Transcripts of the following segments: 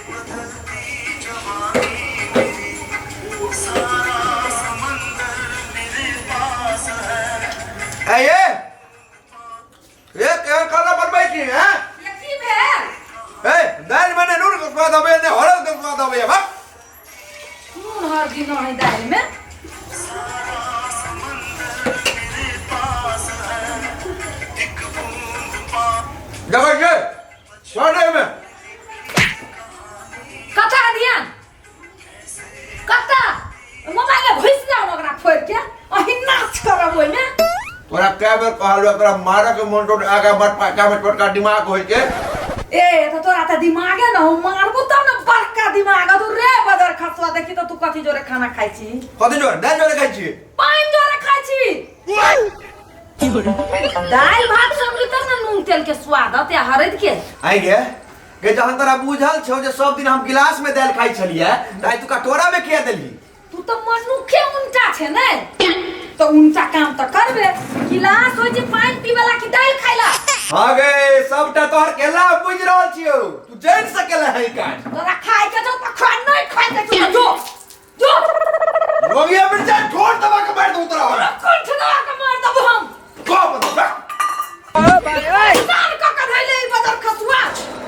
ए ये ए केहन खाना बनबै छी हैं? ये की भेल? ए दालि में ने नून के स्वाद अबैया ने हरद के स्वाद अबैया बा। नून हरदी न है दालि में। देखै छियै स्वाद एहिमे। कतऽ ध्यान कतऽ मोबाइल में घुसि जाओ ओकरा फोड़ि के अही नाच करब ओहिमे। तोरा कए बेर कहलहुँ एकरा मारऽ के मन तो आगा बढ़ पाछा में छोटका दिमाग होइ छै। ए तऽ तोरा तऽ दिमागे न हो, मारबो तब ने बड़का दिमाग तू। रे बदर खसुआ, देखी तऽ तू कथी जोरे खाना खाइ छी? कथी जोरे? दालि जोरे खाइ छी। पानि जोरे खाइ छी। दालि भात सब्जी तब ने नून तेल के स्वाद अते हरद के। आइ गे गे, जहन तोरा बुझल छौ जे सब दिन हम गिलास में दालि खाइ छलियै तऽ आइ तू कटोरा में किया देलही? तू तऽ मनुखे उनटा छै ने, तऽ उनटा काम तऽ करबे। गिलास होइ छै पानि पीबेला कि दालि खाइला? हाँ गे, सबटा तोहर केला बुझि रहल छियौ, तू जानि सकेला है ई काज। तोरा खाइ के छौ तऽ खा, नहि खाइ के छौ तऽ जो जो। लोगिया मिर्चा ठोर दबा के मारि दू तोरा हमरा। कंठ दबा के मार देबो हम। कह बता। कान कऽ के धैले ई बदर खसुआ।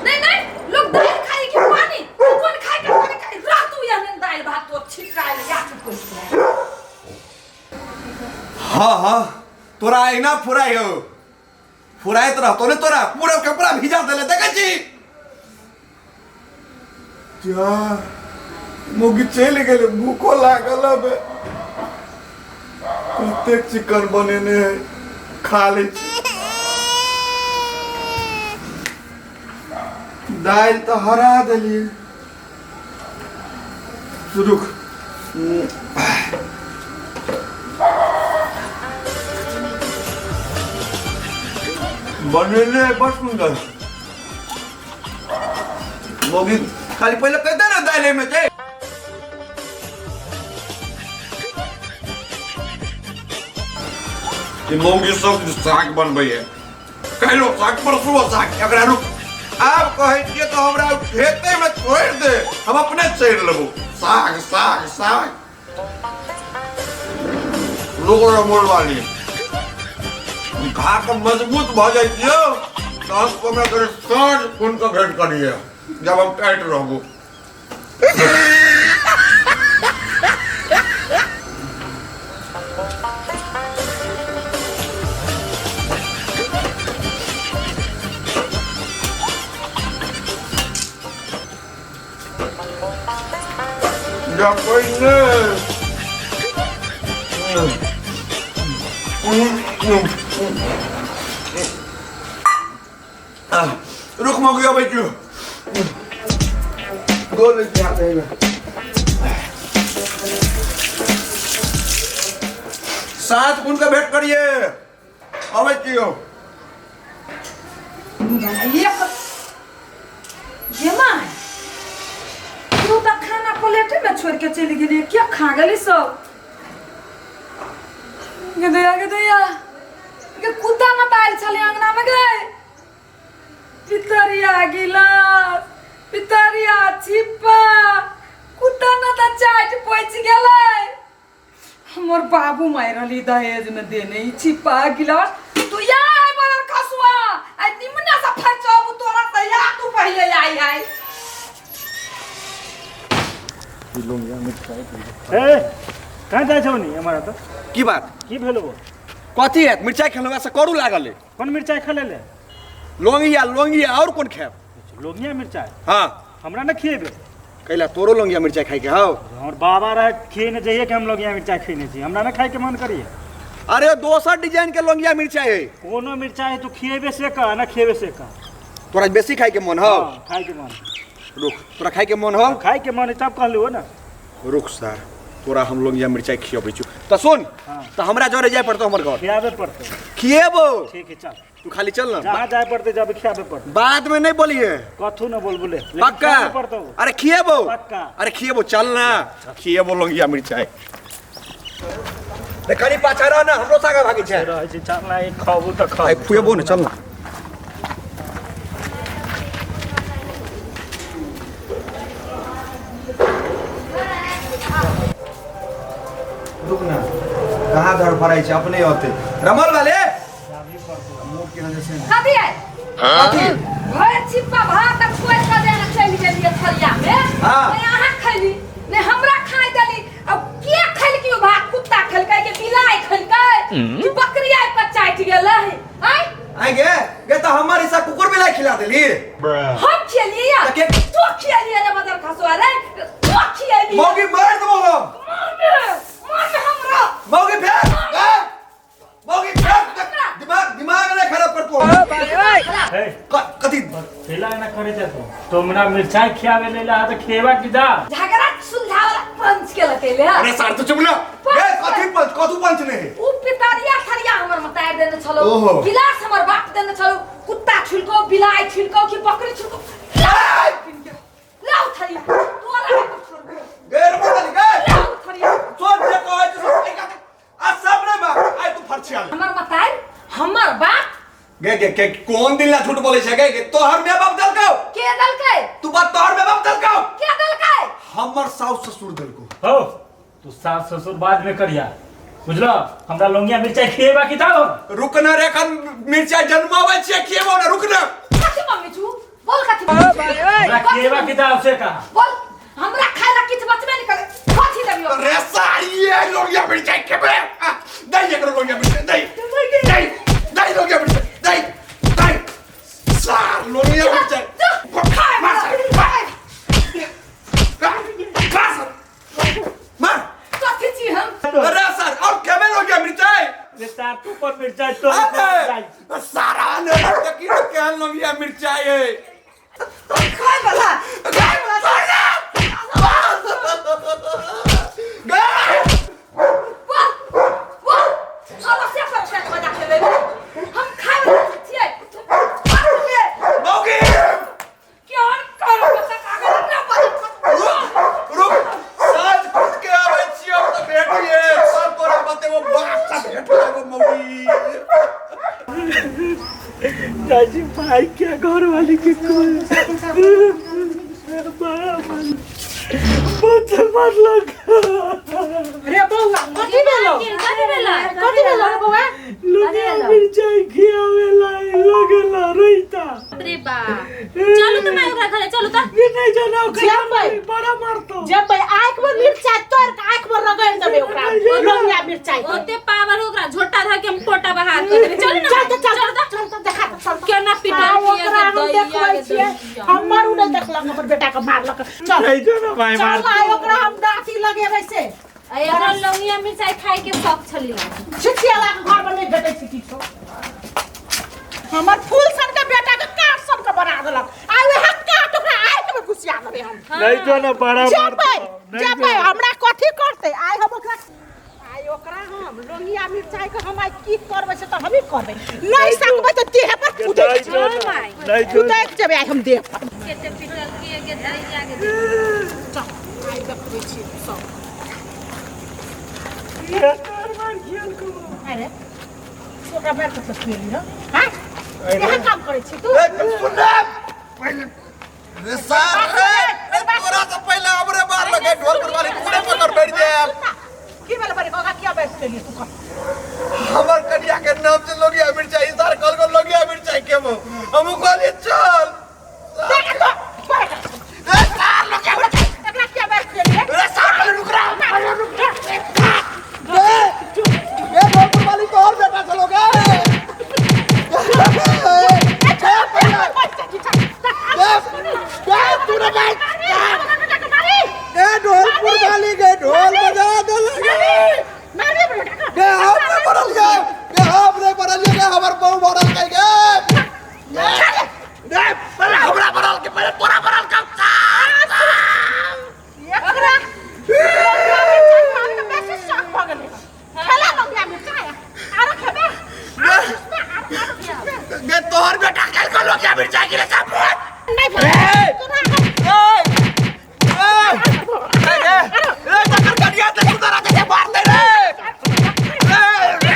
नहीं नहीं, लोग दालि खाई कि पानी? तू कोन खाई के कोन खाई रह तू एहन दालि भात तो छिटकायल या तू पैसा। हाँ हाँ, तोरा अहिना फुराइ हो, फुराइत रहतो ने, तोरा पूरा कपड़ा भिजा देले, देखै छी? जा, मुगी चलि गेलै, भूखो लागल अब। कतेक चिकन बनेने है, खा लै छी। दालि तऽ हरा देलियै। रुक, बनेने है बड़ सुंदर मौगी। खाली पहिले कहते ने दालि एहिमे छै। ई मौगी सब साग बनबैए, काल्हिो साग परसुओ साग। एकरा रुक, आब कहै छियै तऽ हमरा खेते में छोड़ि दे, हम अपने चढ़ि लेबो। साग साग साग। लोग मोल वाली खा कऽ मजबूत भऽ जाइ छियौ तहन हमरा कनि साँझ खून कऽ भेंट करिए जब हम टाइट रहबो। जा पहिने रुक, मौगी अबै छियौ। गोल हाथ एहिमे सात गुण के भेंट करिए, अबै छियौ। ये माय, तू तऽ खाना प्लेटे में छोड़ के चलि गेली, क्या खा गेली सब? गे दैया, गे दैया, गे कुत्ता मत आयल छलै अंगना में गे। पितरिया गिलास, पितरिया छिप्पा, कुत्ता न तऽ चाटि पचि गेलै। हमर बाबू माय रहली दहेज में देने ई छिप्पा गिलास। तू या आइ बड़ा खसुआ, आइ निमने से फचब तोरा से, या तू पहिले आई आई। ए, कहाँ जाइ छौ नि हमारा तऽ? की बात? की भेलो? कथी हैत, मिरचाइ खेलहुँ से करू लागल अइ। कोन मिरचाइ खा लेले? लौंगिया। लौंगिया, और कोन खायब? लोंगिया मिरचाइ? हाँ। हमरा ने खिएबे? कैला, तोरो लौंगिया मिरचाइ खाइके हौ? हमर बाबा रहे खिएने जइए कि हम लोगिया मिरचाइ खिएने छी, हमरा ने खाइके मन करिए। अरे दोसर डिजाइन के लौंगिया मिरचाइ है। कोनो मिरचाइ है, तू खिएबे से कह ना खिएबे से कह। तोरा बेसी खाइके मन हौ? हाँ, खाइके मन। रुक, तोरा खाइके मन हौ? खाइके मन है तब कहलू हो ना। रुक सर, तोरा हम लौंगिया मिरचाइ खियबै छु। तऽ सुन। हाँ। तऽ हमरा जरे जाय पड़तौ हमर घर। खियाबे पड़तौ। खिएबो। ठीक है, चल। तू खाली चल ना। जहाँ जाए पड़ते जब खियाबे पड़ते। बाद में नहीं बोलिए। कथू न बोल बोले, लेकिन पक्का? खियाबे पड़तौ। अरे खिएबो। पक्का। अरे खिएबो, चल ना, खिएबो लौंगिया मिरचाइ। रे कनी पाछा रह ना, हमरो सागा भागै छै। रहै छै, चल ना, एक खाबू तऽ खाबू। आइ खुएबो ने, चल ना। रुक ना, कहाँ धड़फड़ाइ छै, अपने औते रमल वाले मूड के नजर से। कथी है? कथी? भरि छिप्पा भात आ खोलि कऽ देने चलि गेलियै थरिया मे। हाँ। ने अहाँ खैली ने हमरा खाय देली। अब के खैलकी ओ भात? कुत्ता खेलकै कि बिलाइ खेलकै कि बकरी आबि कऽ चाटि गेलै? आँय? आइ गे गे, तऽ हमर हिस्सा कुकुर बिलाइ खिला देली? हम खियलियै या तऽ के- तू खियलियै रे बदर खसुआ रे, तू खियलियै। मौगी, मारि देबो हम। मारने मारने हमरा। मौगी फेर ए! मौगी फेर दिमाग दिमाग नहीं खराब कर तू। हे। कथी? खेला एना करे छै तू तो हमरा मिरचाई खियावे ले ला तऽ खेबा की जा। झगड़ा सुलझावला पंच के लकेले। अरे सार, तू चुप ना। ए, कथी पंच? कथू पंच नहीं है। उ पितरिया थरिया हमर मतार देने छलो। ओहो। गिलास हमर बाप देने छलो। कुत्ता छिलको, बिलाइ छिलको कि बकरी छिलको? लाउ थरिया, तोरा के छोड़बो। गे रे बोल गे। लाउ थरिया। सोच जे कहै छै से आ सब रे बा आइ तू फरछिया ले। हमर मतार, हमर बाप। गे गे के कोन दिन ला झूठ बोलै छै गे? गे तोहर माय बाप देलकौ। के देलकै? तू बात, तोहर माय बाप देलकौ। के देलकै? हमर साउस ससुर देलकौ। हो, तू सास ससुर बाद में करिया, बुझलो? हमरा लौंगिया मिरचाई खिएबा की दाओ। रुक ना रे, एखन मिरचाई जन्माबै छियै, खिएबौ ना, रुक ना। कथी मम्मी छू? बोल, कथी मम्मी छू? हमरा खिएबा की दाओ से कहा। बोल, हमरा खाय ला किछ बचबे नहीं करे, कथी देबियो? रे सारी, ये लोगिया मिरचाई खेबे? आ, दही एकरो लोगिया मिरचाई दही, दही, दही लोगिया मिरचाई दही, दही सार लोगिया मिरचाई। खाय। मार सार, मार। मार सार, मार। कथी छी हम? अरे सर, और खेबे लोगिया मिरचाई? रे सार, तू पर मिरचाई तो अरे सारा ने देखी तो केहन लोगिया मिरचाई है। खाय वाला। गे, छोड़ दे। गे। बोल बोल, अवश्य पर से मजा खेबे हम। खाय वाला छियै बाप रे। मौगी। केहन करो बता कागज ना बोल। रुक रुक, साँझ खुद के आबै छियै हम तऽ भेटिए सब तोरा बतेबो, बाप से भेट लेबो मौगी। चाची, भाई के घर वाली के कोई बहुत मारलक। रे बौआ, कथी भेलो? कथी भेलो? कथी भेलो रे बौआ? लुगिया मिरचाई खियावेला लगेला रहिता। रे बा, चलू त माय ओकरा घरे चलू त। ये नहीं जाना ओकरा। जेबै। बड़ा मारतो। जेबै, आँख में मिर्चाई तोड़ के आँख में रगड़ देबै ओकरा लौंगिया मिर्चाई के। ओते पावर ओकरा झोटा धर के हम पोटा बहार कर देबै। चलू ना। चल त, चल। चल त। चल त, देखा त, चल त। केना पिटल आ, ओकरा हम देखबै छियै। हमर उ नहि देखलक, हमर बेटा के मारलक। चल। नहीं जाना भाई। चल। मारतो। आइ ओकरा हम दाँती लगेबै से। आ एकरा लौंगिया मिरचाई खाय के शौक छली ना। छिछियाला के घर में नहि भेटै छै किछो। हमर फूल सन के बेटा के काट सन के बना देलक। आइ वएह काट ओकरा आँखि में घुसिया देबै हम। नहीं जाना, बड़ा जेबै। मारतो। नहीं जेबै। जाना। हमरा कथी करतै? आइ हम ओकरा, आइ ओकरा हम लोहिया मिरचाई के हम आइ की करबै से तऽ हमही करबै। नहि सकबै तऽ देह पर कुदैक नहीं जेबै। जाना, नहीं जाना। कुदैक जेबै आइ हम देह पर। केते पिटल के के दैया के दैया। चल, आइ देखबै छियै सब। ये तार मार खेल को। अरे, तू ओकरा मारि कऽ खुएली हँ? हँ, इएह काम करै छी तू? ए, सुन ले पहिले रे सार रे, ए, तोरा से पहिले हमरे मार लगे ढोल पर वाली पूरे पकड़ बैठ जाए। की भेल बड़ी ओकरा किया बैठ गेली तू कह? हमर कनिया के नाम से लोगिया मिरचाई सार कल को लोगिया मिरचाई के हम कहलिए चल। देख तो, छोड़ एकरा। ए सार, लोगिया मिरचाई। एकरा किया बैठ गेली? रे सार, पहिले रुक रहा, पहिले रुक रे। ए ढोलपुर वाली तो और बेटा चलो गए। ए ढोलपुर वाली के ढोल बजा दे गे। हम नहीं पड़ल गे, गे हम नहीं पड़ल गे, हमर बहु पड़ल के गे। रे पहले हमरा पड़ल के, पहले तोरा पड़ल के। एकरा बेसी शौक भऽ गेलै खेला लौंगिया मिरचाई। आरो खेबै? गे, तोहर बेटा कल को लोगिया मिरचाई के सब। नहि भेलै तोरा हम। ए ए ए ए, तकर कनिया से सुधरा के मार दे रे। ए रे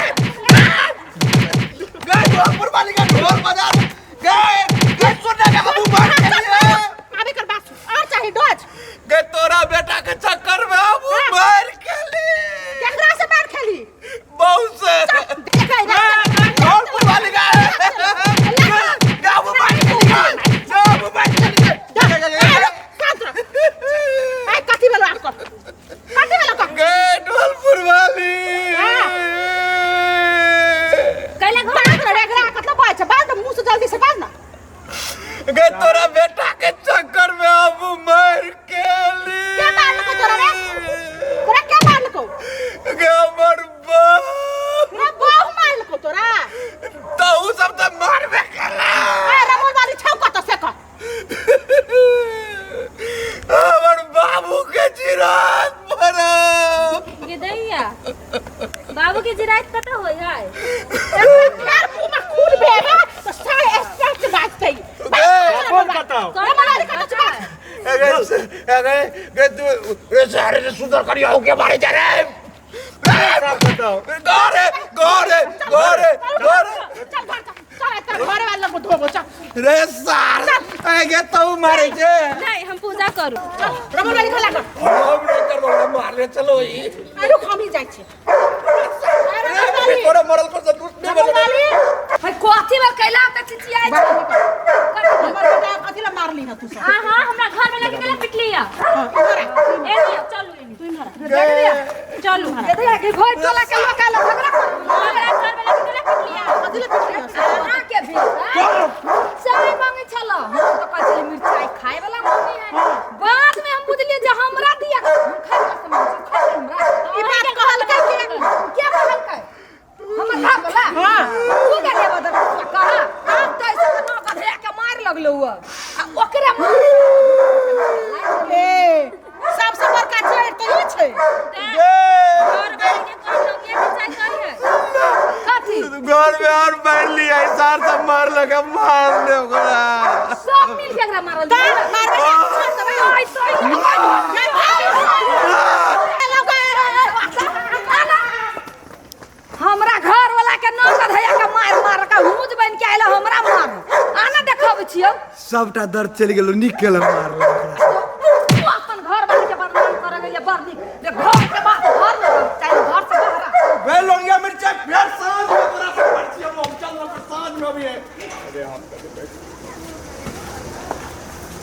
गे, ढोलपुर वाली का ढोल बजा गे। गे, सुनने के हमू मार के लिए। चल। अरे गे तू रे सारे रे सुंदर करिया हो के मारे जा रे। बताओ। घरे घरे घरे घरे। चल घर चल, चल तोरा घरे वाला को धोबो चल। रे सार ए गे तू मारे छे। नहीं, हम पूजा करू। चल रमन वाली खला कर। हम नहीं करबो, हमरा मारले चलो ई। अरे रुक, हम ही जाइ छी। अरे रमन वाली, तोरा मरल पर संतुष्ट नहीं रमन भेलै। वाली, है कथी में कैला त चिचियाइ छै? हमर बेटा कथी ला मारली ह तू सब? हां हां, हमरा घर में लगे केला पिटली है। हाँ, इधर आ। ए लियो, चलू एनी। तू इम्हर आ। चलू। देखिए कि भोर टोला के लोग आयल झगड़ा कर। हमरा घर में लगे केला पिटली है। कथी ला पिटली ह? अहाँ के भी चाय मांगे छल, हम तो कहै छली मिरचाई खाए वाला मम्मी है। बाद में हम बुझलिए जे हमरा दिया, हम खाए वाला सामान छै, खाए हमरा। ई बात कहलकै के? के कहलकै? हमर घर वाला। हाँ। तू गधे बदल कहा हम तो ऐसे ना गधे के मार लगलो आ ओकरे मार। ए, सबसे बड़का चोर तऽ ई छै। घर वाली के कहल लौंगिया मिरचाई करी है। कथी? घर में और मार लिया सार सब मार लगा मार दे ओकरा। सब मिल के एकरा मारल। तऽ मारबै ने, छोड़ देबै। आइ तो नहि, भाग। हमरा घर वाला के नाम गधैया के मार मार के हुज बन के आइल हमरा मार आना देखब छियौ। सबटा दर्द चलि गेलो, नीक केलक मारल ओकरा। तू अपन घर वाली के बदनाम कर गेलियै बड़ नीक जे घर के बात घर में रह, चाहे घर से बाहर आ। वे लौंगिया मिर्चा फेर साँझ में तोरा से परची हम चल साँझ में अभी है। अरे हम